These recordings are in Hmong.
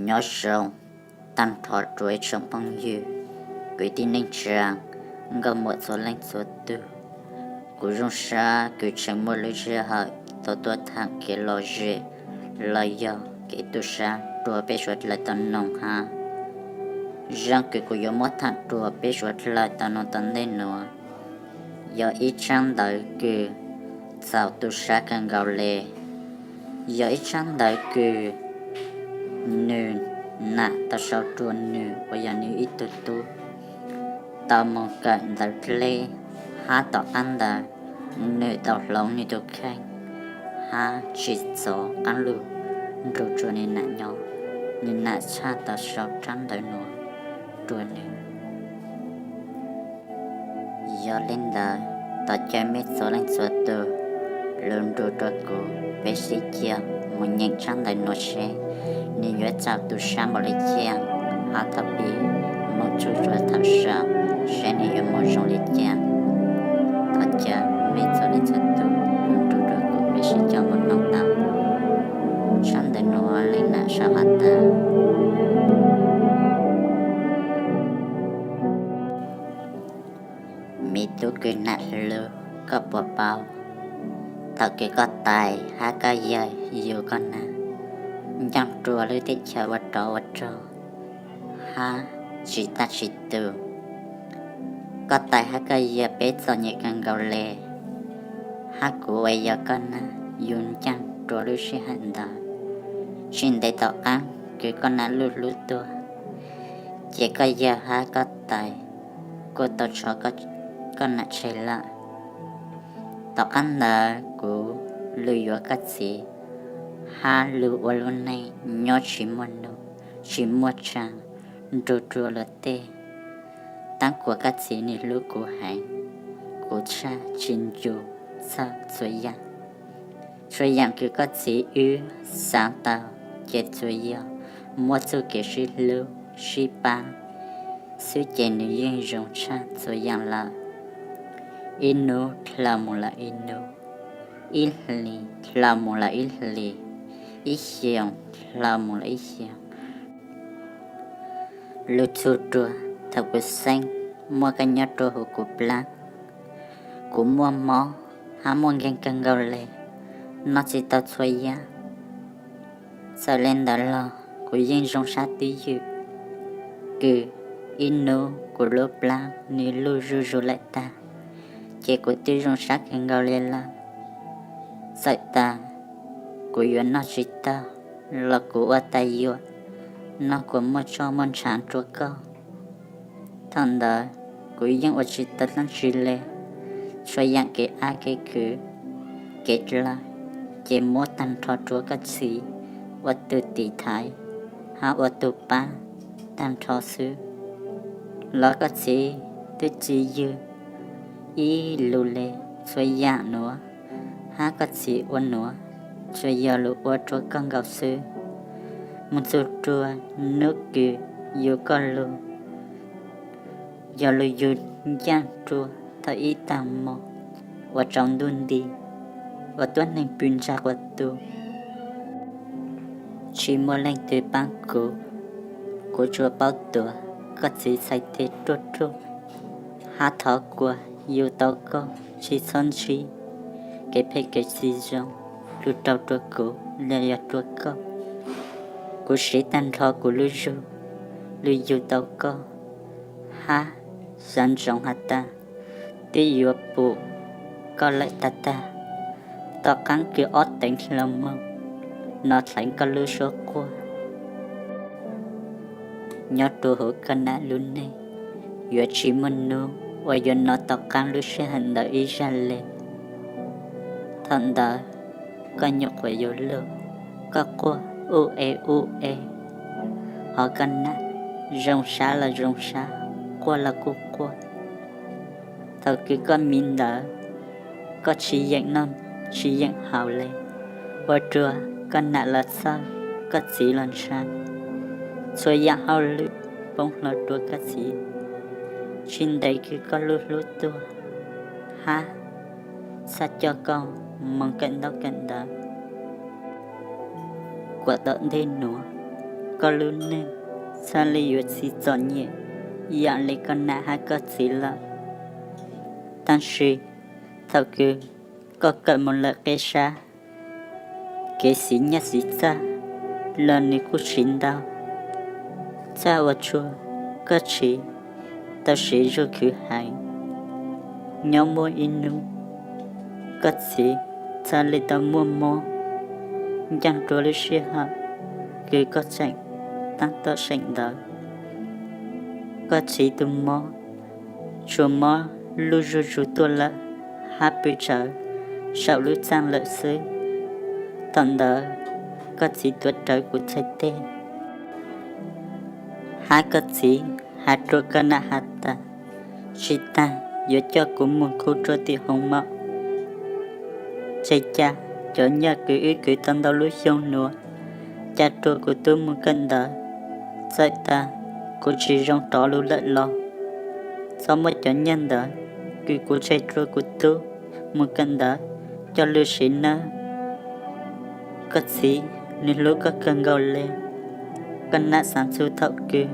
Nyob zoo tag nrho rau ib tsoom phooj ywg, kwv tij neej tsa, nkauj muam txhua leej txhua tus. Kuv zoo sab kws tseem muaj lub sij hawm tau tuaj thaam kev lom zem los yog kev tu sab rua peb suav dlawg tau noog hab. Zaaj kws kuv yuav muab thaam rua peb suav dlawg tau noog tom ntej nuav yog ib tsab ntawv kws txaus tu sab kawg nkaus le. Yog ib tsab ntawv kws nwg nam tau sau rua nwg uas yog nwg ib tug tub tau moog kawm ntawv dleb, hab tom qab ntawd nwg tau hloov nwg tug kheej hab tsi txov qaab lug nrug rua nwg nam nyob, nwg nam txhaj tau sau tsab ntawv nuav rua nwg. Yog le ntawd, thov caw mej txhua leej txhua tug lug nrug rua kuv, peb sib caug moog nyeem tsab ntawv nuav seb nwg yuav txaus tu sab npaum le caag, hab thaum pib moog txug rua thaum xaus seb nwg yuav moog zoo le caag. Thov caw mej txhua leej txhua tug lug nrug rua kuv, peb sib caug moog noog tau tsab ntawv nuav le nam sau has tas: Me tub kws nam hlub, koj puas paub, thaum kws koj tais hab koj yawg yug koj nab, ncaaj rua lub teb chaws ua rov ua rog hab tsi tag tsi tus. Koj tais hab koj yawg peb txom nyem kawg nkaus le, hab kuv uas yog koj nab yug ncaaj rua lub sij hawm ntawd. Tsi ntev tom qaab kws koj nab luj hlub tuag, ces koj yawg hab koj tais kuj tau tshuav koj nam tseg lawm. Tom qaab ntawd kuv lug yuav koj txiv, hab lug ua lub neej nyob tsi muaj nub tsi muaj tsaa nrug rua luag tej. Tab kuas koj txiv nwg hlub kuv heev, kuv txhaj tsi ncu txhawj txhua yaam. Txhua yaam kws koj txiv wb xaav tau, ces tsuas yog muab txuj kev sib hlub sib pab xwb ces nwg yeej zoo tshaj txhua yaam lawm. Ib nub dlhau mus lawm ib nub, ib hlis dlhau mus lawm ib hlis, ib xyoos dlhau mus lawm ib xyoos. Lug txug rua thaum kuv xeeb muaj koj nyob rua huv kuv plab, kuv muaj mob hab muaj nkeeg kawg nkaus le, noj tsi tau txhua yaam. Txawm le ntawd los kuv yeej zoo sab twb ywm, kws ib nub kuv lub plab nwg luj zuj zug lawm tag, ces kuv twb zoo sab kawg nkaus le lawm. Txawm tas kuv yuav noj tsi tau los kuv ua tas yuam, noj kuas muaj tsoj muaj ntshaav rua koj. Thaum ntawd kuv yeej ua tsi tau dlaab tsi le, txhua yaam kev ab kev khwv, kev dlawg, ces muab tag nrho rua koj txiv ua tug tiv thaiv hab ua tug pab tag nrho xwb. Los koj txiv twb tsi yug ib lug le, txhua yaam nuav hab koj txiv ua nuav tsuas yog lug ua rua koj nkaus xwb. Moog txug rua nub kws yug koj lug, yog lug yug ncaaj rua thaum ib taag mo ua tsaus ntuj nti, ua tuab neeg pw ntsa quas tu. Tsi muaj leej twg paab kuv, kuv tsuas paub tuav koj txiv txhais tes ruaj ruaj, hab thov kuas yug tau koj tsi txhob ntsib kev phem kev tsis zoo lug rau rua kuv los yog rua koj. Kuv siv taag nrho kuv lub zug lug yug tau koj, hab xaav ntsoov has tas twb yuav pum koj lawm tag tag. Tom qaab kws ob teev hlo moog nov dlhaiv koj lub suab quaj, nyob rua huv koj nam lub neej, yuav tsi muaj nub uas yuav nov tom qaab lub sij hawm ntawd ib zag le. Thaum ntawd koj nyuam qhuav yuav luag, koj quaj ub e ub e, Hos koj nam, zoo sab los zoo sab, quaj los kuj quaj. Thaum kws koj miv ntawd, koj tsis yeem noj tsis yeem haus le, ua rua koj nam los txhawj, koj txiv los ntshai. Txhua yaam hauj lwm poob hlo rua koj txiv, tsis ntev kws koj lub hlub tuag, hab txhaj coj koj moog kawm ntaub kawm ntawv. Kuas tom ntej nuav, koj lub neej txhaj le yuav txi txom nyem yaam le koj nam hab koj txiv lawm. Tab sis thaum kws koj kawm moog lawm qeb sab, kev xiv nyaj xiv txag los nwg kuj siv ntau, txhaj ua rua koj txiv tau siv zug khwv heev. Nyob muaj ib nub, koj txiv txhaj le tau muaj mob ncaaj rua lub sij hawm kws koj tseem taab tom seem ntawd. Koj txiv tug mob tsuas mob lub zuj zus tuaj lawm hab pw tsawv saum lub txaaj lawm xwb. Thaum ntawd koj txiv tuav rawv kuv txhais teg, hab koj txiv has rua koj nam has tas, tsis taag yuav coj kuv moog khu rua tim hoov maum. Tseg ca cov nyaj kws wb kwv tau ntau lub xyoo nuav, ca rua kuv tub moog kawm ntawv, txawm tas kuv tsis zoo rov lug lawm los txhob muab cov nyaj ntawd kws kuv tseg rua kuv tub moog kawm ntawv coj lug siv nawb. Koj txiv nwg hlub koj kawg nkaus le. Koj nam xaav txug thaum kws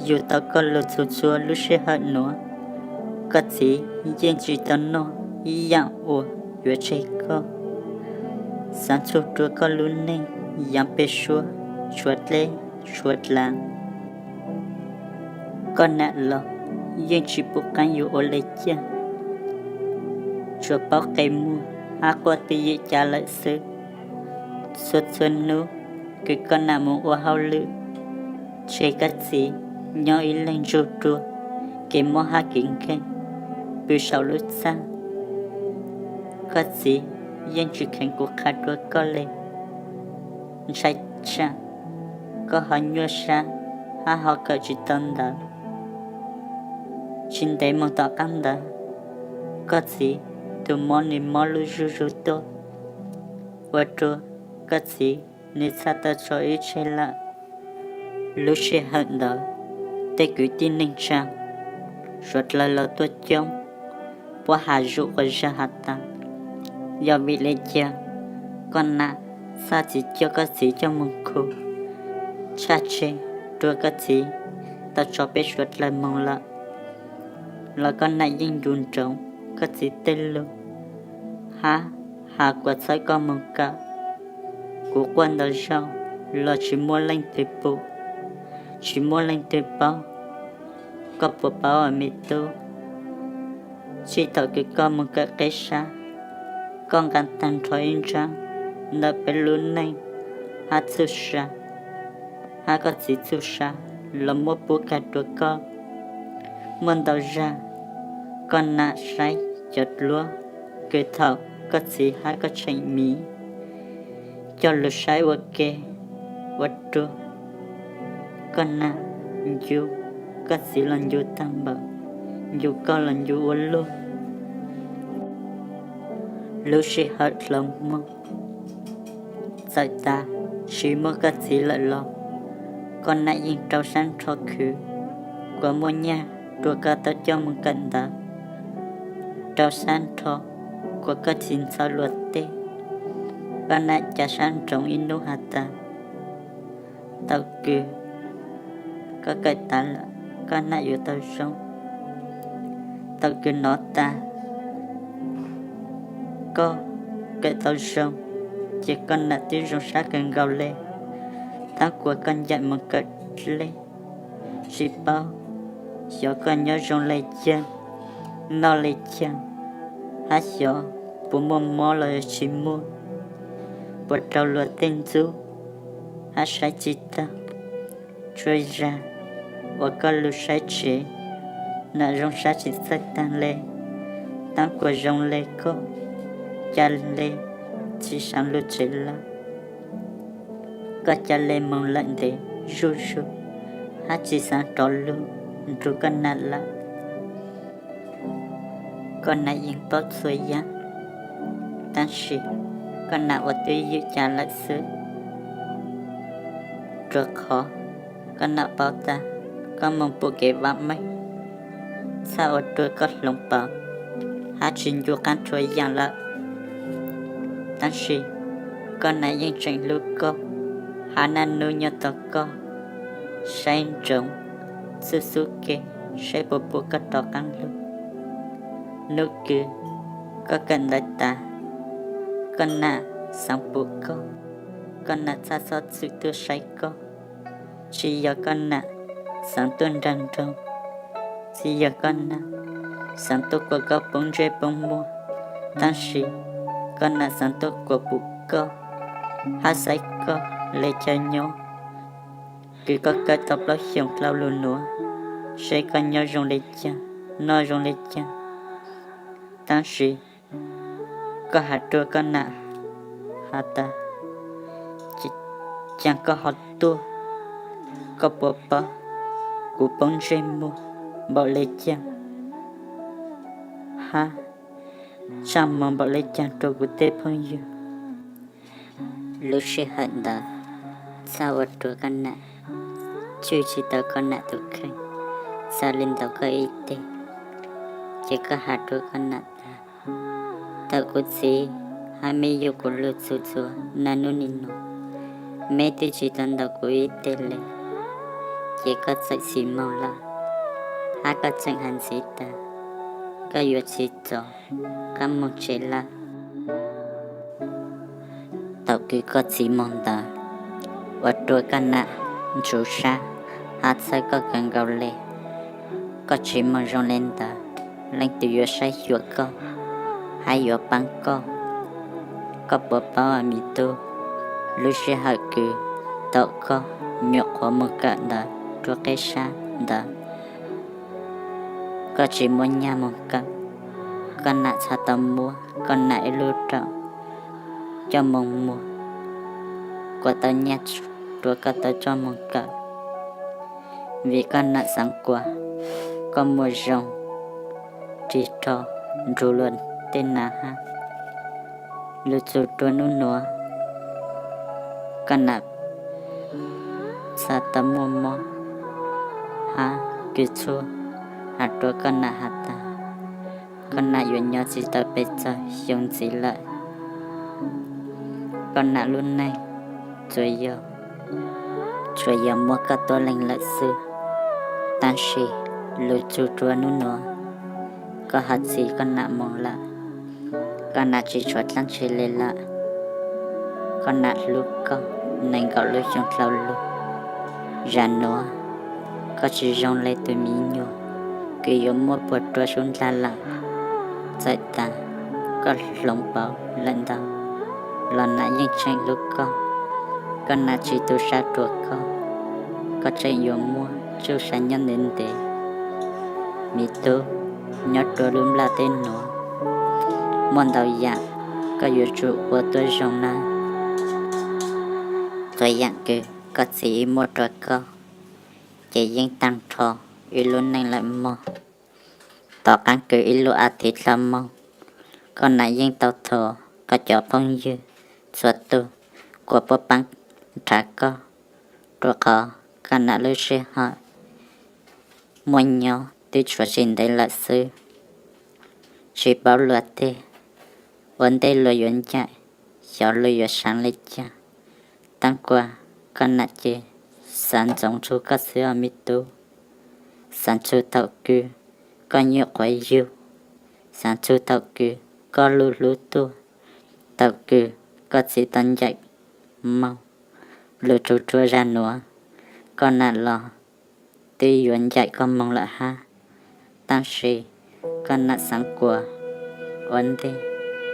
yug tau koj lug txug txhua lub sij hawm nuav, koj txiv yeej tsis tau noj ib yaam uas yuav tseg koj. Xaav txug rua koj lub neej yaav peg suab tshuav dleb tshuav dlaav. Koj nam los yeej tsis pum qaab yuav ua le caag, tsuas paub qe muag hab quaj twj ywm ca lawm xwb. Txhua txhua nub kws koj nam moog ua hauj lwm, tseg koj txiv nyob ib leeg ntsug rua kev mob hab kev nkeeg pw saum lub txaaj. Koj txiv yeej tsis kheev kuv qha rua koj le. Ntshai tsam koj ho nyuaj sab hab ho kawm tsis tau ntawv. Tsis ntev moog tom qaab ntawd, koj txiv tug mob nwg mob lub zuj zug tuaj, ua rua koj txiv nwg txhaj tau tso wb tseg lawm. Lub sij hawm ntawd, tej kwv tij neej tsaa suav dlawg los tuaj coob, puab has zuj quas zag has tas, yog vim le caag koj nam txhaj tsis coj koj txiv coj moog khu, tshaj tseg rua koj txiv tau tso peb suav dlawg moog lawm. Los koj nam yeej ncu nroov koj txiv tej lug hab has kuas txhawb koj moog kawm. Kuv quaj ntau zaug los tsis muaj leej twg pum, tsis muaj leej twg paub. Koj puas paub me tub, txij thaum kws koj moog kawm qeb sab, koj nqaa taag nrho ib nraab ntawm peb lub neej hab txuj sa, hab koj txiv txuj sa los muab pub kag rua koj. Muaj ntau zag koj nam saib cov duab kws thaum koj txiv hab koj tseem miv coj lug saib ua ke, ua rua koj nam ncu koj txiv los ncu taag npaum, ncu koj los ncu ua luaj. Lub sij hawm dlhau moog, txawm tas tsis muaj koj txiv lawm los koj nam yeej rau sab nrho khwv kuas muaj nyaj rua koj tau coj moog kawm ntawv, rau sab nrho kuas koj txiv ntxhawv luas tej. Koj nam ca sab ntsoov ib nub has tas, thaum kws koj kawm tas lawm, koj nam yuav tau zoo. Thaum kws nov tas koj kawm tau zoo, ces koj nam twb zoo sab kawg nkaus le. Tab kuas koj ncaim moog kawm dleb, tsis paub xyov koj nyob zoo le caag, noj le caag, hab xyov puas muaj mob los tsis muaj, puas raug luas tej ntxub, hab saib tsis taug. Tsuas zag uas koj lug saib tsev, nam zoo sab tsis txawj taag le. Tab kuas zoo le koj, ca le tsis saav lug tsev lawm. Koj ca le moog lawm ntev zuj zug, hab tsi xaav rov lug nrug koj nam lawm. Koj nam yeej paub txhua yaam, tab sis koj nam ua twj ywm cas lawm xwb, rua qhov koj nam paub tas koj moog pum kev vaam meej txhaj ua rua koj hloov pauv hab tsi ncu qaab txhua yaam lawm. Tab sis koj nam yeej tseem hlub koj, hab naj nub nyob tog koj saib ntsoov, txhub xub ke saib puas pum koj rov qaab lug. Nub kws koj kawm ntawv tas, koj nam xaav pum koj, koj nam txhaj xob txwm tuaj saib koj. Tsi yog koj nam xaav tuaj nraag nroog, tsi yog koj nam xaav tuaj kuas koj poob ntsej poob muag, tab sis koj nam xaav tuaj kuas pum koj hab saib koj le caag nyob, kws koj kawm tau plaub xyoos dlau lug nuav, saib koj nyob zoo le caag, noj zoo le caag. Tab sis koj has rua koj nam has tas, caag koj ho tuaj, koj puas paub kuv poob ntsej muag npaum le caag hab tsaaj moog npaum le caag rua kuv tej phooj ywg. Lub sij hawm ntawd txhaj ua rua koj nam cwj tsi tau koj nam tus kheej, txhaj le ntaus koj ib teg. Ces koj has rua koj nam tas, thaum kuv txiv hab meb yug kuv lug txug txhua naj nub nim nuav, meb twb tsi tau ntaus kuv ib teg le, ces koj txawm txi moog lawm, hab koj tseem has ntxiv tas koj yuav tsi txov qab moog tsev lawm. Thaum kws koj txi moog ntawd ua rua koj nam ntsuv sab hab txhawb koj kawg nkaus le. Koj tsi moog zoo le ntawd, leej twg yuav saib xyuas koj hab yuav paab koj? Koj puas paub me tub, lub sij hawm kws thaum koj nyuam qhuav moog kawm ntawv rua qeb sab ntawd, koj tsi muab nyaj moog kawm, koj nam txhaj tau muab koj nam ib lub raum coj moog muag, kuas tau nyaj rua koj tau coj moog kawm, vim koj nam xaav kuas koj muaj zoo rig rho nrug luas tej nav hab. Lug txug rua nub nuav, koj nam txhaj tau muaj mob hab kws txhua has rua koj nam has tas, koj nam yuav nyob tsi tau pes txog xyoo ntxiv lawm. Koj nam lub neej tsuas yog, tsuas yog muab koj tuab leeg lawm xwb. Tab sis lug txug rua nub nuav, koj has txi koj nam moog lawm, koj nam tsi tshuav dlaab tsi le lawm. Koj nam hlub koj nees nkaum lub xyoo dlau lug, zag nuav koj tsi zoo le tug miv nyuas kws yuav muab puag rua sub ndlag lawm. Txawm tas koj hloov pauv lawm ntau los nam yeej tseem hlub koj. Koj nam tsi tu sab rua koj, koj tseem yuav muaj txuj sa nyob ntev ntev. Me tub, nyob rua lub nplaj teb nuav, muaj ntau yaam koj yuav tsum ua tuab zoo nawb. Txhua yaam kws koj txiv muab rua koj, ces yeej taag nrho ib lub neej lawm mog. Tom qaab kws ib lub a thiv dlhau moog, koj nam yeej tau thov koj cov phooj ywg txhua tug kuas puab paab nrhav koj, rua qhov koj nam lub sij hawm muaj nyob twb tshuav tsis ntev lawm xwb. Tsis paub luag teg, ua ntej luag yuav ncaim, xyov luag yuav saav le caag. Taab kuas koj nam ces xaav ntxoov txug koj xwb os me tub. Xaav txug thaum kws koj nyuam qhuav yug, xaav txug thaum kws koj lub hlub tuaj, thaum kws koj txiv tau ncaim moog. Lug txug rua zag nuav, koj nam los twb yuav ncaim koj moog lawm hab, tab sis koj nam xaav kuas ua ntej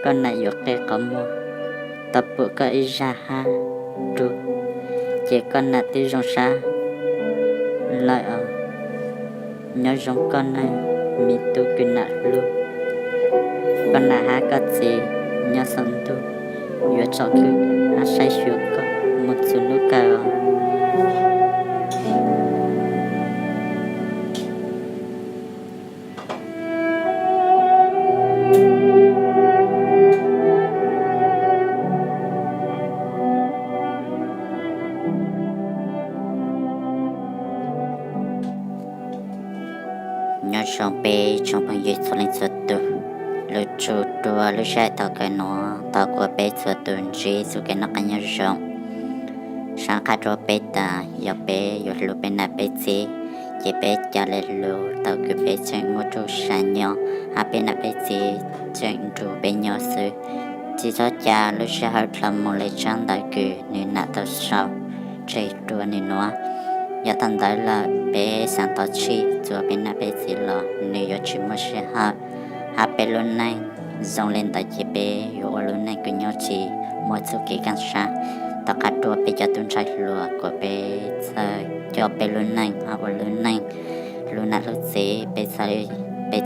koj nam yuav qe qhov muag tau pum koj ib zag hab rua, ces koj nam twb zoo sab lawm os. Nyob zoo koj nawb, me tub kws nam hlub. Koj nam hab koj txiv nyob saum ntuj yuav tsom kwm hab saib xyuas koj moog txug nub kawg os. Zoo peb tsoom phooj ywg txhua leej txhua tus, lug txug rua lub sij hawm thaum kawg nuav, thov kuas peb txhua tus ntsib txuj kev noj qab nyob zoo. Saab qha rua peb tas yog peb yuav hlub peb nam peb txiv, ces peb ca le hlub thaum kws peb tseem muaj txuj sa nyob, hab peb nam peb txiv tseem nrug peb nyob xwb. Tsi txhob ca lub sij hawm dlhau moog le tsaab ntawv kws nwg nam tau sau tseg rua nwg nuav. Yog thaum ntawd lawm peb xaav tau tshij txuas peb nam peb txiv los nwg yuav tsi muaj sij hawm, hab peb lub neej zoo le ntawd ces peb yuav ua lub neej kws nyob tsi muaj txuj kev kaaj sab. Thov qha rua peb cov tub ntxhais hluas kuas peb txhaj coj peb lub neej hab ua lub neej hlub nam hlub txiv, peb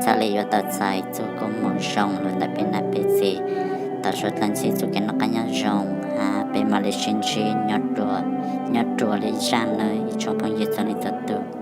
txhaj le yuav tau txais txuj koob moov zoo lug ntawm peb nam peb txiv. Thov suav dlawg ntsib txuj kev noj qab nyob zoo, hab peb mam le sib ntsib nyob rua lwm zaaj nawb ib tsoom phooj ywg txhua leej txhua tus.